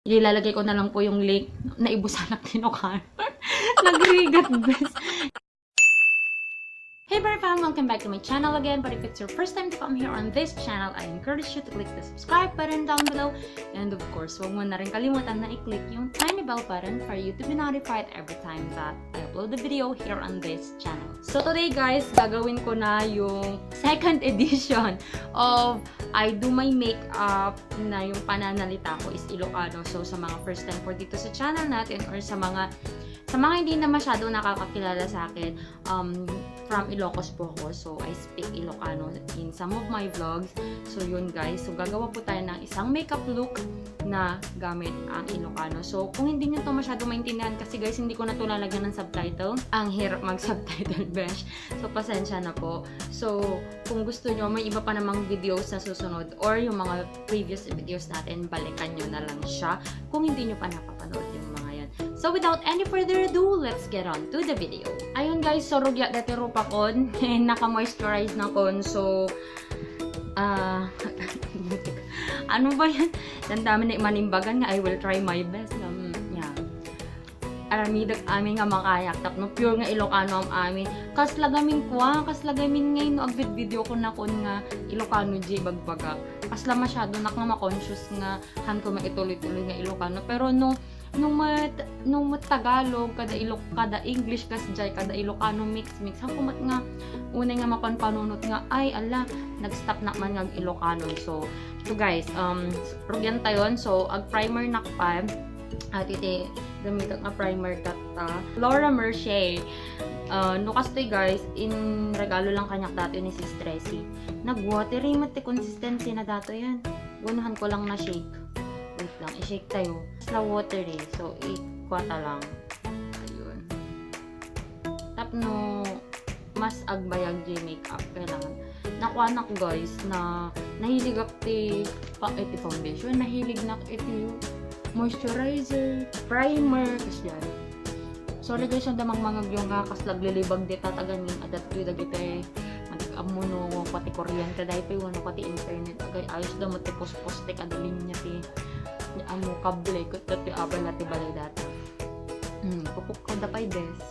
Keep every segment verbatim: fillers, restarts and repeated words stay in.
Ilalagay ko na lang po yung link. Naibusan na tinukan. Nagrigat, bes. Hey, Bar fam! Welcome back to my channel again. But if it's your first time to come here on this channel, I encourage you to click the subscribe button down below. And of course, huwag mo na rin kalimutan na i-click yung tiny bell button for you to be notified every time that I upload the video here on this channel. So today, guys, gagawin ko na yung second edition of I Do My Makeup na yung pananalita ko is Ilocano. So sa mga first time po dito sa channel natin or sa mga sa mga hindi na masyado nakakakilala sa akin, um, from Ilocos po ako. So, I speak Ilocano in some of my vlogs. So, yun guys. So, gagawa po tayo ng isang makeup look na gamit ang Ilocano. So, kung hindi nyo to masyado maintindihan, kasi guys, hindi ko na to lalagyan ng subtitle. Ang hirap mag-subtitle, besh. So, pasensya na po. So, kung gusto nyo, may iba pa namang videos na susunod or yung mga previous videos natin, balikan nyo na lang siya kung hindi nyo pa napapanood yung mga yan. So without any further ado, let's get on to the video. Ayun guys, so rugya dati rupakon, naka-moisturize na kon, so, ah, ano ba yan? Ang dami na manimbagan nga, I will try my best. Um, yeah. Aramidek amin nga makayak tapno pure nga Ilocano am amin. Kasla gamin kua, kasla gamin ngay no agvid-video ko nakon nga Ilocano di bagbagak. Kasla masyado nak nga ma-conscious nga han ko maituloy-tuloy nga Ilocano. Pero no, no met, no met Tagalog, kada Ilok, kada English, kasjay, kada Ilocano mix-mix. Han ko met nga unay nga mapanpanunot nga, ay, ala, nag-stop nak man nga ag-Ilocano. So, so guys, um, rugyan tayon. So, ag-primer nak pa. At iti gamitak nga primer kat ta Laura Mercier. Ah, no kastoy guys, in regalo lang kaniak datoy ni Sis Tressie. Nag-watery met ti consistency na datoy yan. Unahan ko lang na shake. Wait lang, i-shake tayo. Kasla watery. So, ikwa ta lang. Ayun. Tapno mas agbayag di makeup, kailangan. Nakuanak guys na nahiligak ti pa, iti foundation, nahilignak iti moisturizer, primer, kasdiay. Sorry guys, yung damang mangagyo nga kas laglilibag di tataganin, adat to dagiti, ammok no, pati kuryente, daytoy, wano pati internet, agay, ayos da mo ti puspos ti kada linya ti, ti ammo kable, ket dati abala ti balay data. Hmm, pupukko da pay, bes.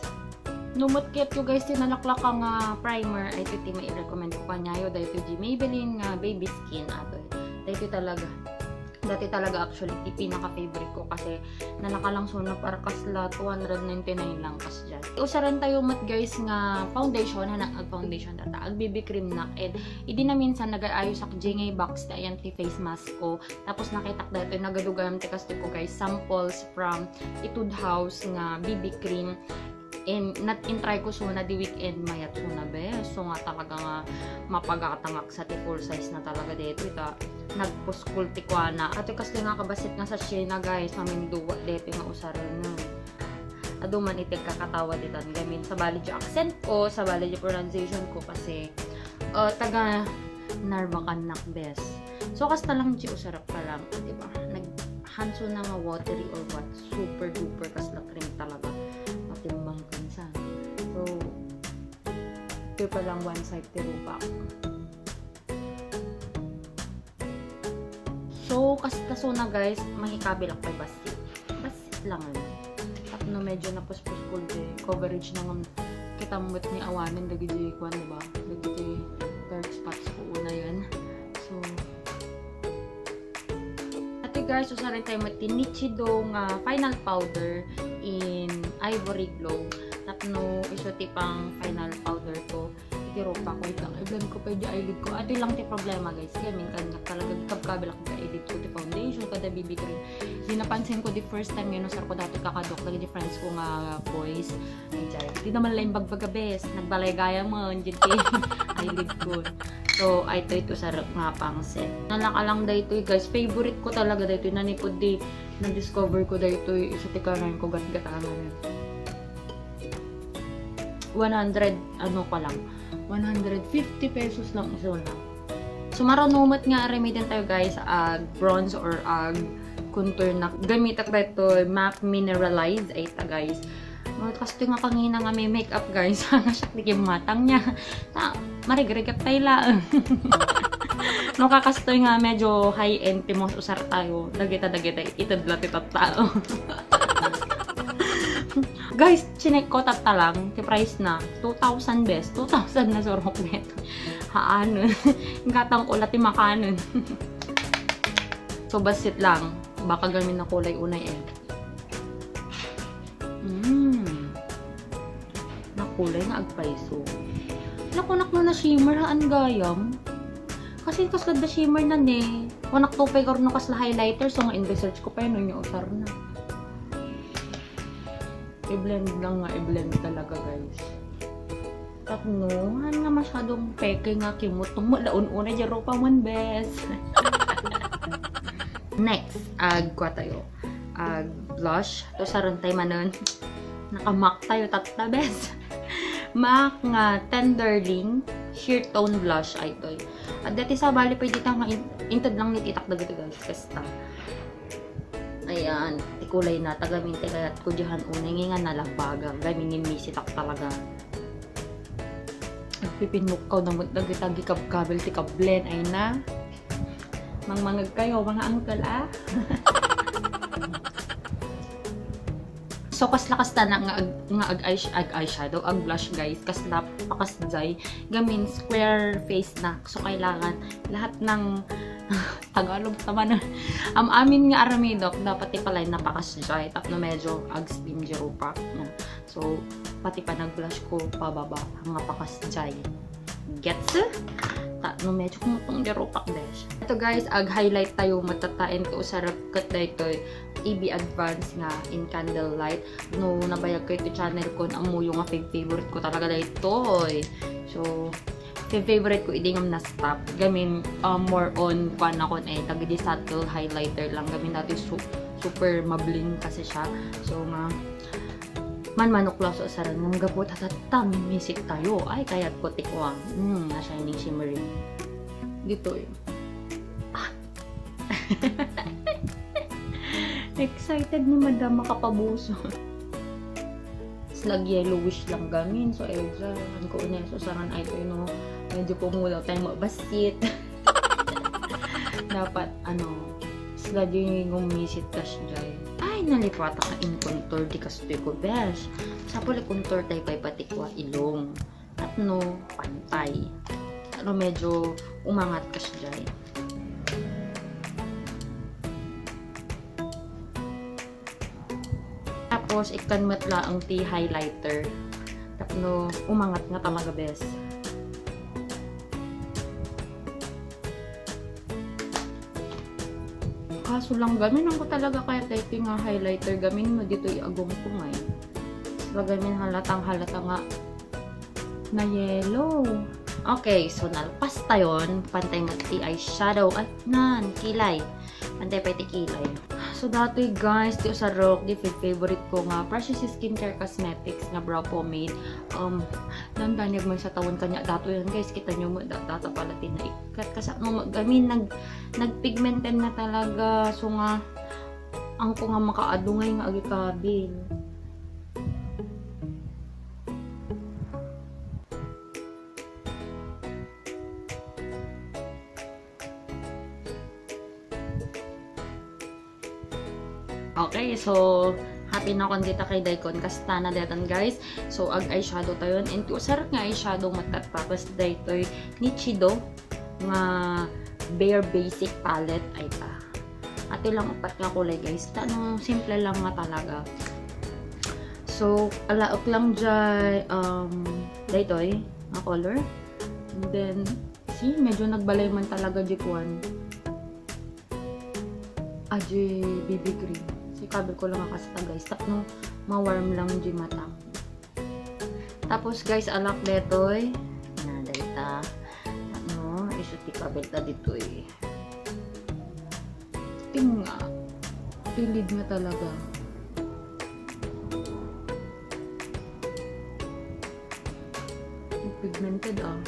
No met ket yo guys, ti nalaklaka nga primer, ay iti ti mai-recommend ko kaniayo, daytoy di Maybelline nga Baby Skin, atoy. Daytoy talaga. Dati talaga actually, ti pinaka-favorite ko kasi nalakalangso na para kasla two hundred ninety-nine lang kasdiay. Usaran tayo met guys nga foundation, hanak ag-foundation data, ag-B B cream nak, and idi na minsan nagaayosak di ngay box ta ayan ti face mask ko. Tapos nakitak daytoy, nagadugayam ti kastoy ko guys, samples from Etude House nga B B cream. And nat-, in-try ko suna di weekend, mayat suna, bes. So nga talaga nga mapagatangak sa ti full size na talaga daytoy ta nagpuskol ti kuana. Atoy kastoy nga kabasit nga sachet na guys, maminduwa daytoy nga usaren. Adu man iti kakatawa ditan gamin, sabali di accent ko, sabali di pronunciation ko kasi, uh, taga Narvacan nak, bes. So kasta lang di usarap pa lang, di ba? Nag-, hanso na nga watery or what, super duper kasla cream talaga. Matimbang kansan. So, ito pa lang one side ti rupak. So, kasta suna guys, mangikabilak pay bassit. Bassit lang, ano. Tapno medyo napuspos ko di coverage na nga kita met ni awanen dagiti kuan, di ba? Dagiti dark spots ko una yan. So, ati guys, usaren tayo met ti Nichido nga final powder in Ivory Glow. Tapno isu ti pang final powder ko. Iti rupak ko, ita. I-blend ko pay di eyelid ko. Ati lang ti problema, guys. Kaya minsan nga talaga kabkabilak ti eyelid ko, ti foundation, kada B B cream. Di napansin ko di first time nga inusar ko dati kakadok, lagi di friends ko nga boys. Ay, jay. Di naman lang bagbaga, bes. Nagbalay gaya mo, jay ti eyelid ko. So, ay, ito, ito, sarap nga pang set. Nalaka lang daytoy, guys. Favorite ko talaga daytoy. Nanipod di, na-discover ko daytoy. Isa ti kanayon ko, gatgatangan. One hundred, ano pa lang, one hundred fifty pesos lang isu na. So, maruno met nga aramidan tayo, guys, ag bronze or ag contour na. Gamitak daytoy MAC Mineralize, ay ta, guys. Mga kastoy nga kangina nga may makeup, guys. Nga siak di kim matang niya. Ta, marigrigat tayo lang. No, kakastoy nga medyo high-end ti maus-usar tayo. Dagita, dagita, ited la ti tattao. Guys, chinek ko tatta lang, ti price na, two thousand bes, two thousand na surok dito. Haanen. Gatang ko la ti makanen. So, bassit lang. Baka gamin na kulay unay eh. Mm. Nakulay nga agpayso. Nakunak no na shimmer, haan gayam. Kasi kasla da shimmer na ne. Kunak to pay no kasla highlighter, so nga in research ko pa yun, no, usar na. I-blend lang nga, i-blend talaga, guys. Tapno, han nga masyadong peke nga kimot, tungmo laon una, jaro pa man, bes. Next, agkua tayo. Ag blush. To, sarentay manen. Nakamak tayo tatta, bes. Mac nga Tenderling Sheer Tone Blush ay toy. At dati sa bali, pwede ta nga in-, inted lang nititak dagiti, guys. Kasta. Ayan, ti kulay na, tagamin ti kayat ko diyan unay nga nalabaga. Gamin ni misitak talaga. Agpipinukkaw na mo, dagiti agikabkabil ti kablen, ay na. Mangmangag kayo, mga uncle, ah. So, kasla kasta na nga ag-, nga ag-eye-, ag-eyeshadow, ag-blush, guys. Kasla pakasjay. Gamin, square face na. So, kailangan lahat ng Tagalog naman. Am-amin nga aramidok, dapat ti palay napakasjay. Tapno medyo ag-steam jaro pa. So, pati pa nag-blush ko pababa, nga pakasjay. Gets? Ta, no, medyo kumutong di rupak, besh. Ito, guys, ag-highlight tayo, matataen ko usarap kat daytoy A B Advance nga in candlelight. No, nabayag kayo to channel ko, amuyo nga fav-, favorite ko talaga daytoy. So, fav-, favorite ko, idi nga na-stop. Gamin, uh, more on, kuan ako, eh, tagidi subtle highlighter lang. Gamin dati su-, super mabling kasi siya. So, nga, man manuklaw sa usaran ngem gapu ta tatta, mimisi tayo. Ay, kayat ko ti kuan. Mm, na shining shimmering. Dito eh. Ah. Excited ni madam makapabuso. Slag yellowish lang gamin. So, ayun siya. Ang ko una sa usaran ay ito, no, medyo pumulaw tayo mabasit. Dapat, ano, sila din yung gumisit kasjay. Ay, nalipatan ka in contour, di kastoy ko, besh. Sa pala contour tayo kay patikwa ilong. At no, pantay. Ano, medyo umangat kasjay. Tapos, ikkan met laeng ti highlighter. Tapno umangat nga talaga, bes. Kaso lang, gamin ko talaga kaya typing nga highlighter. Gamin mo dito iagong ko ngay. Gamin halatang halata nga na yellow. Okay, so nalpas tayon. Pantay mo ti eyeshadow. Ay, nan, kilay. Pantay pa iti kilay. So, datoy, guys, ti usarok, di favorite ko nga Precious Skincare Cosmetics nga brow pomade. Um, nandanyag man sa tawon kanya. Datoy yan, guys, kita nyo mo, da-, data pala tinaikat. Kasi no, gamin, nag-, nagpigmented na talaga. So nga, ang ko nga makaadungay nga agikabil. Okay, so, happy na kon dita kay Daikon. Kasta na daytan, guys. So, ag eyeshadow tayon. And ti usarok nga eyeshadow, matatapos daytoy ni Chido nga Bare Basic Palette. Ay ta. Ato lang upat nga kulay, guys. Tanong simple lang nga talaga. So, alaok lang jay, um, daytoy nga color. And then, see, medyo nagbalay man talaga di kuan. Aji B B cream. Si kabil ko lang ang kasta, guys. Tapno ma-warm lang di mata. Tapos, guys, alak detoy. Na, dayta. Ano, isu ti kabil ta ditoy. Ting nga. Pilid nga talaga. Pigmented, ah.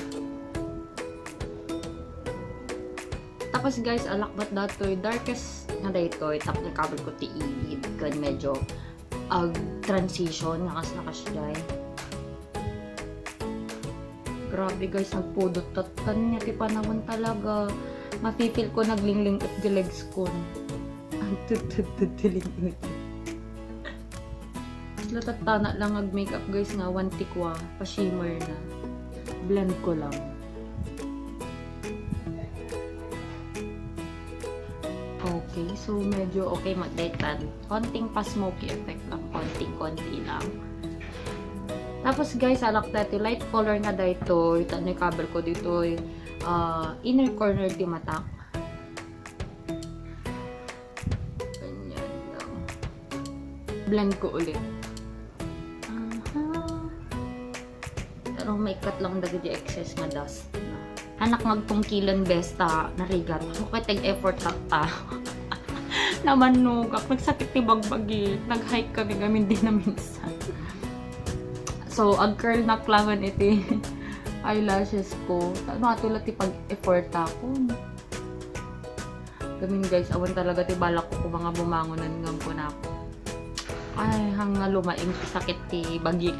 Tapos, guys, alakbat datoy darkest nga daytoy, tapno kabil ko ti ilid, kan medyo ag transition nga kas nakas jay. Grabe guys, nagpudot tattan niya ti panawon talaga. Mafe-feel ko naglingling-et di legs ko. Ang tutututulingit. Latattana lang ag makeup guys nga one tikwa, pa-shimmer na. Blend ko lang. Okay, so medyo okay magdaytan. Konting pa-smoky effect lang, konting-konti lang. Tapos guys, alak dati light color nga daytoy. Ita ni cover ko ditoy, ah, inner corner ti mata. Ganyan lang. Blend ko ulit. Aha. Pero maikkat lang dagiti excess nga dust. Anak, nga agtungkilen bes ta narigat. Ako kay tag-effort ta. Namannogak, nagsakit ti bagbagi. Nag-hike kami gamin din na minsan. So, ag-curl nak langan iti eyelashes ko. Ano ato la ti pag-effort ako? Gamin guys, awan talaga ti balak ko kung mga bumangonan ngam ko na ako. Ay, hang nga lumaing ti sakit ti bagi.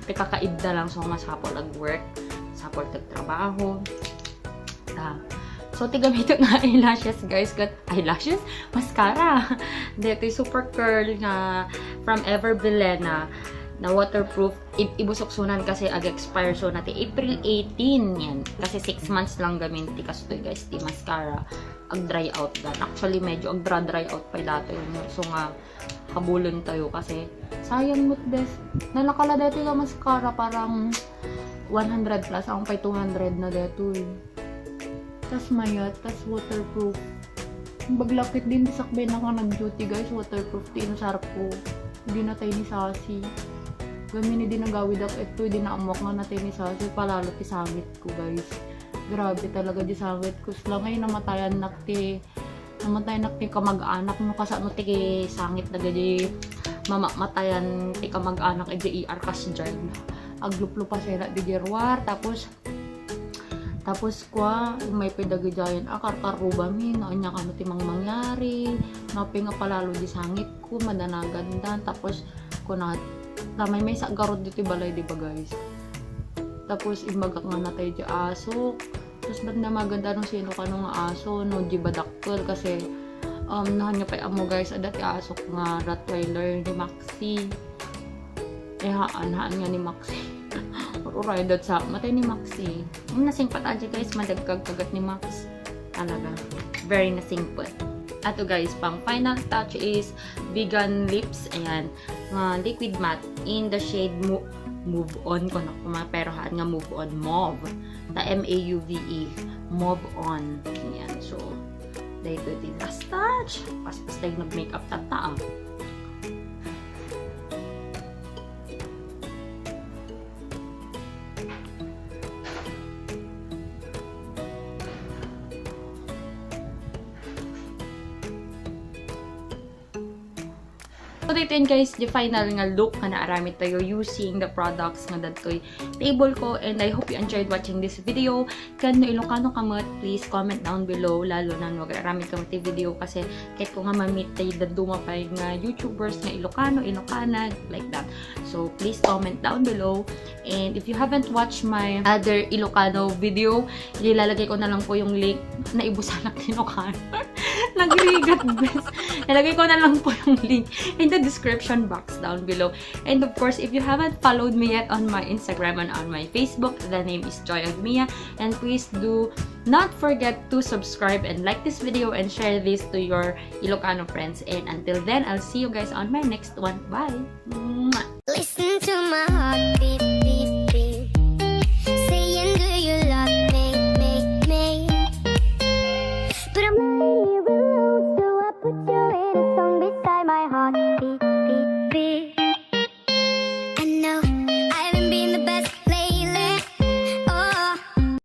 Ti kakaidda lang, so masapol ag-work, sapol tagtrabaho. Ah. So, ti gamitek nga eyelashes, guys, kat eyelashes, mascara. Dito super curl nga from Ever Bilena na waterproof. I-, ibusok sunan kasi ag-expire so na ti April eighteen yan. Kasi six months lang gamin ti kastoy, guys, ti mascara. Ag-dry out dan. Actually, medyo agdra-dry out pa dati yun. So nga, habulen tayo kasi sayang met bes. Nalakala dati nga mascara parang one hundred plus, ang pay two hundred na dito eh. Tas mayat, tas waterproof. Ang baglakit din, di sakbay na ka nag-duty, guys, waterproof ti inusar ko. Di natay ni Sasi. Gamin ni di nagawid ak ito, di naamuak nga natay ni Sasi, palalo ti sangit ko, guys. Grabe talaga di sangit ko. Sila ngay namatayan nak ti, namatayan nak ti kamag-anak no, kasano ti sangit dagiti mamamatayan ti kamag-anak iti E R kas dyan. Agluplupas na di gerwar, tapos Tapos kua, may pay dagidiayen a karkarrubami, no, ania kano ti mangmangyari, napay nga palalo di sangit ko, madanagandan. Tapos, kuna, tamay may sa garod ditoy balay, di ba, guys? Tapos, imbagak nga natay di asok. Tapos, ba't na maganda nung sino kano nga aso, no, di ba dakkel? Kasi, um, nahan nga pay amo, guys, adda ti asok nga Rottweiler ni Maxi. Eh, haan, haan nga ni Maxi. Uray, dat sa matay ni Maxi. Ang nasingpat aja, guys, madagkag kagat ni Max. Talaga. Very nasingpat. Ato, guys, pang final touch is Vegan Lips. Ayan. Nga liquid matte in the shade mo Move On. Kung ako mga pero haan nga Move On Mauve. Ta M A U V E. Mauve On. Ayan. So, dahil ito yung last touch. Paspas tayo nag-makeup tata, ah. So, dito yun, guys, the final nga look nga naaramid tayo using the products nga datoy table ko, and I hope you enjoyed watching this video. Ken no Ilocano ka met, please comment down below, lalo na no aramid ka met ti video kasi ket ko nga ma-meet tayo dadduma pay nga YouTubers nga Ilocano, Ilocana, like that. So, please comment down below. And if you haven't watched my other Ilocano video, ilalagay ko na lang po yung link. Naibusanak ti Ilocano. Nagrigat, bes. Ilalagay ko na lang po yung link in the description box down below. And of course, if you haven't followed me yet on my Instagram and on my Facebook, the name is Joy of Mia. And please do not forget to subscribe and like this video and share this to your Ilocano friends. And until then, I'll see you guys on my next one. Bye! Mwah! Listen to my heart beat, beat, beat. Saying, do you love me, me, me? But I'm